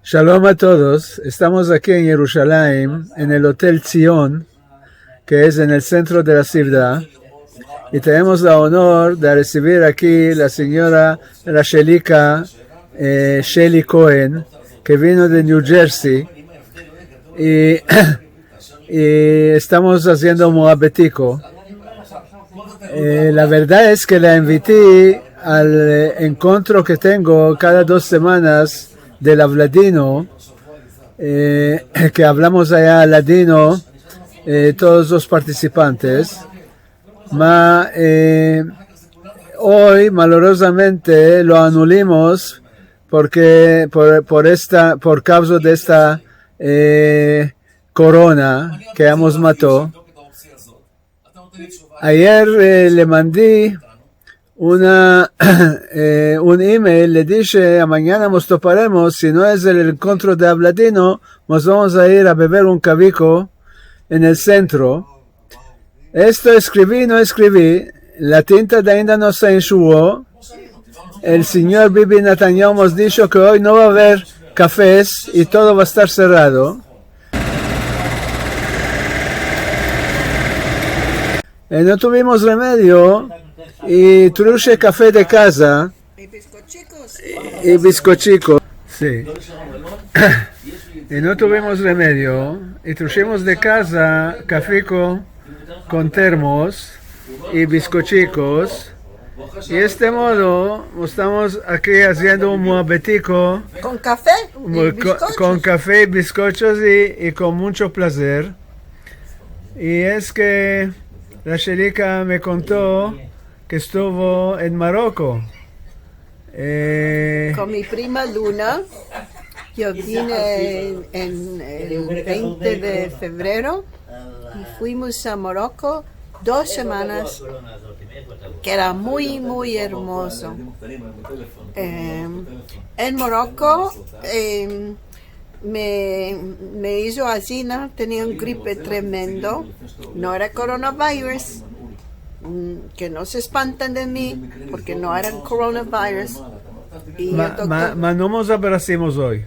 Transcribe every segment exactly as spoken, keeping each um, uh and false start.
Shalom a todos. Estamos aki en Yerushalayim, en el Hotel Tzion, ke es en el sentro de la sivdad, i tenemos la onor de resivir aki la sinyora Rashelika, eh, Sheli Cohen, ke vino de New Jersey, i, i estamos aziendo un muhabetiko. Eh, la verdad es ke la inviti al, eh, enkontro ke tengo kada dos semanas del avladino, eh, ke avlamos aya ladino, eh, todos los partisipantes. Ma, eh, oy, malorozamente, lo anulimos porke, por, por esta, por kavza de esta, eh, korona ke ya mos mato. Ayer, eh, le mandi una, eh, un email, le dishe, "Amanyana mos toparemos, si no es el enkontro de avladino, mos vamos a ir a bever un kaviko en el sentro." Esto eskrivi i no eskrivi, la tinta de ainda no se enshuo. El sinyor Bibi Netanyahu mos disho ke oy no va a aver kafes i todo va a estar serrado. Eh, no tuvimos remedio i trushe kafe de kaza i biskochiko. Si. I no tuvimos remedio i trushimos de kaza kafiko kon termos i biskochikos. I este modo estamos aki aziendo un muhabetiko. Kon kafe i biskochos. Kon kafe i biskochos i, i kon muncho plazer. I es ke Rashelika me konto ke estuvo en Maroko. Eh, kon mi prima Luna, yo vine en, en el vente de fevrero i fuimos a Maroko dos semanas, ke era muy, muy ermozo. Em, en Maroko, em, me, me izo azina, tenia un gripe tremendo, no era coronavirus, mm, ke no se espanten de mi, porke no era coronavirus. I ma, ma, ma no mos abrasimos oy.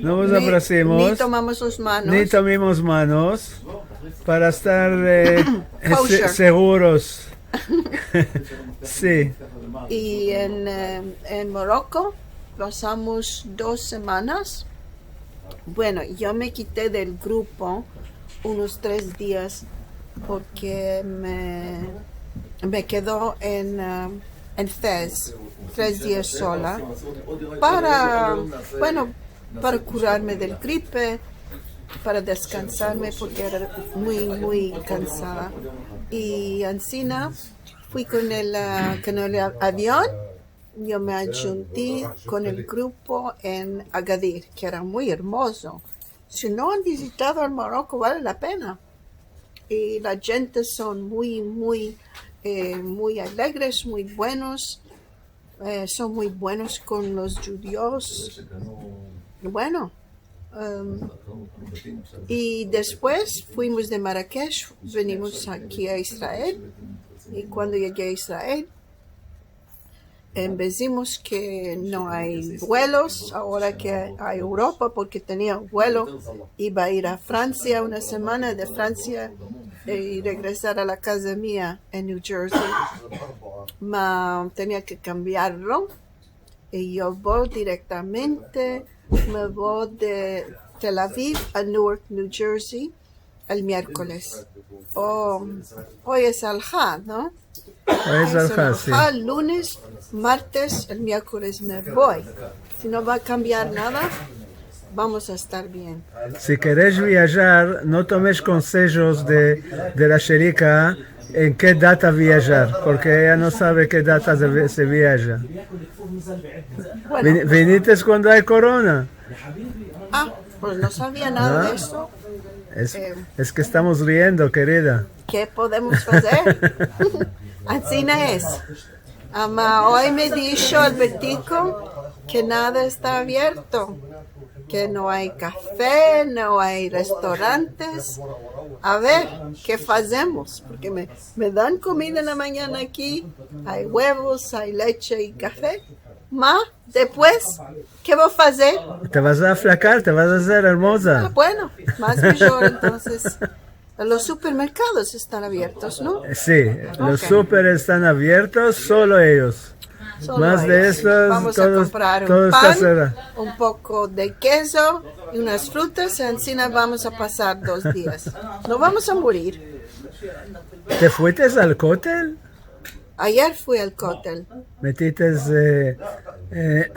No mos abrasimos. Ni tomamos los manos. Ni tomimos manos para estar, eh, se, seguros. Si. I en, eh, en Maroko pasamos dos semanas. Bueno, yo me kite del grupo unos tres dias porke me, me kedo en, eh, en Fez tres dias sola para, bueno, para kurarme del gripe, para deskansarme porke era muy, muy kansada. I ansina fui kon el, eh, kon el avion, yo me adjunti kon el grupo en Agadir, ke era muy ermozo. Si no an vizitado el Maroko, vale la pena. I la djente son muy, muy, eh, muy alegres, muy buenos, eh, son muy buenos kon los djudios. Bueno, em, i despues fuimos de Marrakech, venimos aki a Israel, i kuando yegue a Israel, em, vimos ke no ay vuelos, agora ke a Europa, porke tenia un vuelo, iva a ir a Fransia una semana, de Fransia, eh, i regresar a la kaza mia en New Jersey. Ma tenia ke kambiarlo, i yo vo direktamente, me vo de Tel Aviv a Newark, New Jersey, el mierkoles. O, oy es el had, no? Oy es el had, si. Lunes, martes, el mierkoles me vo. Si no va a kambiar nada, vamos a estar bien. Si keresh viajar, no tomesh konsejos de, de Rashelika en ke data viajar, porke eya no save ke data se, se viaja. Bueno. Vin-, vinites kuando ay korona. Ah, pues no savia nada de esto. Es, em, es ke estamos riendo, kerida. Ke podemos fazer? Ansina es. Ama, oy me disho Albertiko ke nada esta avierto, ke no ay kafe, no ay restorantes. A ver, ke fazemos? Porke me, me dan komida en la manyana aki, ay uevos, ay leche i kafe. Ma, despues, ke vo a azer? Te vas a aflakar, te vas a azer ermoza. Ah, bueno, mas mijor entonses. Los supermerkados estan aviertos, no? Si, los super estan aviertos, solo eyos. Solo eyos. Mas de esto, vamos a komprar un pan, todo esta serrado. Un poko de kezo i unas frutas, i ansina vamos a pasar dos dias. No vamos a murir. Te fuites al kotel? Ayer fui al kotel. Metites, eh, eh,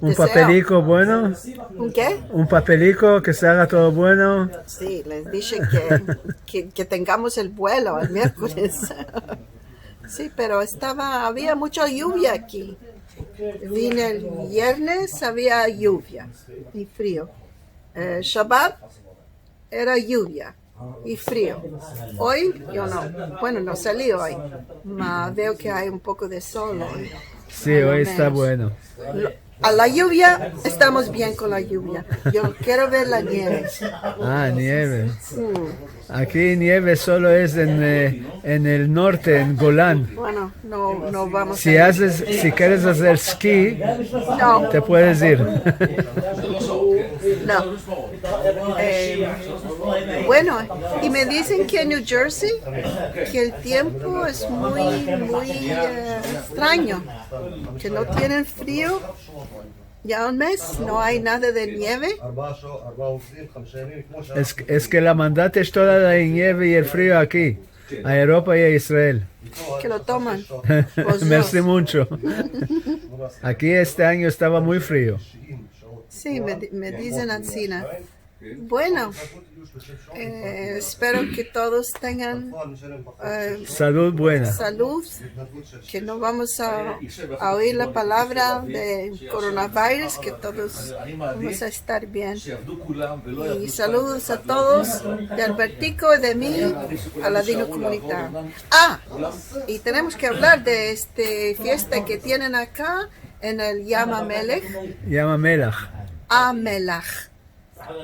un papeliko bueno? Un ke? Un papeliko ke se aga todo bueno. Si, les dishe ke, ke, ke tengamos el vuelo el mierkoles. Si, pero estava, avia mucha yuvia aki. Vine el viernes, avia yuvia i frio. Eh, Shabat era yuvia i frio. Oy yo no, bueno, no sali oy, ma veo ke ay un poko de sol oy. Si, oy esta bueno. A la yuvia, estamos bien kon la yuvia. Yo kero ver la nieve. Ah, nieve. Aki nieve solo es en, eh, en el norte, en Golan. Bueno, no, no vamos a ir. Si keres azer ski, te puedes ir. No. Eh, bueno, i me dizen ke en New Jersey, ke el tiempo es muy, muy, eh, extranyo, ke no tienen frio ya un mes, no ay nada de nieve. Es, es ke la mandates toda la nieve i el frio aki, a Evropa i a Israel. Ke lo toman los dos. Mersi muncho. Aki este anyo estava muy frio. Si, me di-, me dizen ansina. Bueno, eh, espero ke todos tengan, eh, salud buena. Salud, ke no vamos a, a oir la palavra de koronavirus, ke todos vamos a estar bien. I saludos a todos, de Albertico i de mi, a Ladino Komunitario. Ah, i tenemos ke avlar de este fiesta ke tienen aka en el Yam Amelech. Yam Amelach. Amelach.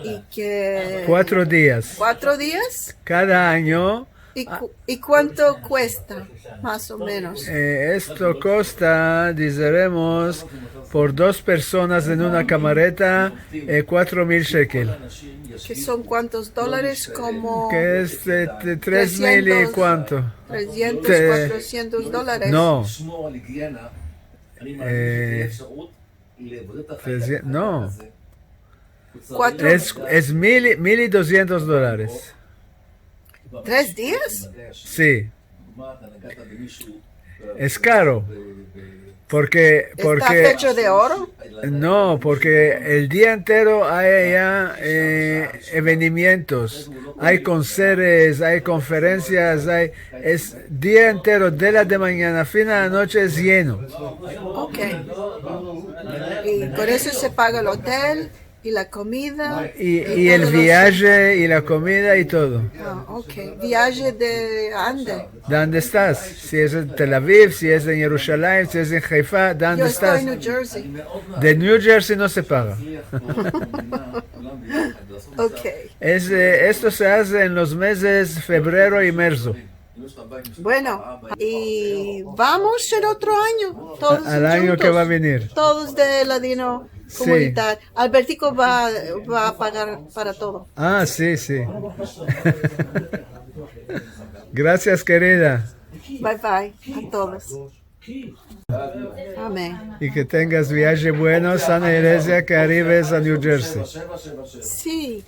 I ke... Kuatro dias. Kuatro dias? Kada anyo. I ku-, i kuanto kuesta, mas o menos? Eh, esto kosta, dizeremos, por dos personas en una kamareta, eh, kuatro mil shekel. Ke son kuantos dolares? Komo... Ke es, eh, tre-, tres mil i kuanto. Tresientos, kuatrosientos dolares. No. Eh, Tresientos, no. Kuatro. Es, es mil, mil i dosientos dolares. Tres dias? Si. Es karo. Porke, porke... Esta echo de oro? No, porke el dia entero ay aya, eh, evenimientos. Ay konsertes, ay konferensias, ay Es dia entero, de la de manyana fin a la noche es yeno. Ok. I kon esto se paga el otel i la komida i, i el viaje i la komida i todo. Ah, ok. Viaje de ande? De ande estas. Si es en Tel Aviv, si es en Yerushalayim, si es en Haifa, de ande estas. Yo esto en New Jersey. De New Jersey no se paga. Ok. Es, eh, esto se aze en los mezes febrero i marso. Bueno, i vamos el otro anyo, todos djuntos. Al anyo ke va a venir. Todos de Ladino Komunitario. Albertico va, va a pagar para todo. Ah, si, si. Grasias, kerida. Bye bye a todos. Amen. I ke tengas viaje bueno, sana i rezia, ke arives a New Jersey. Si,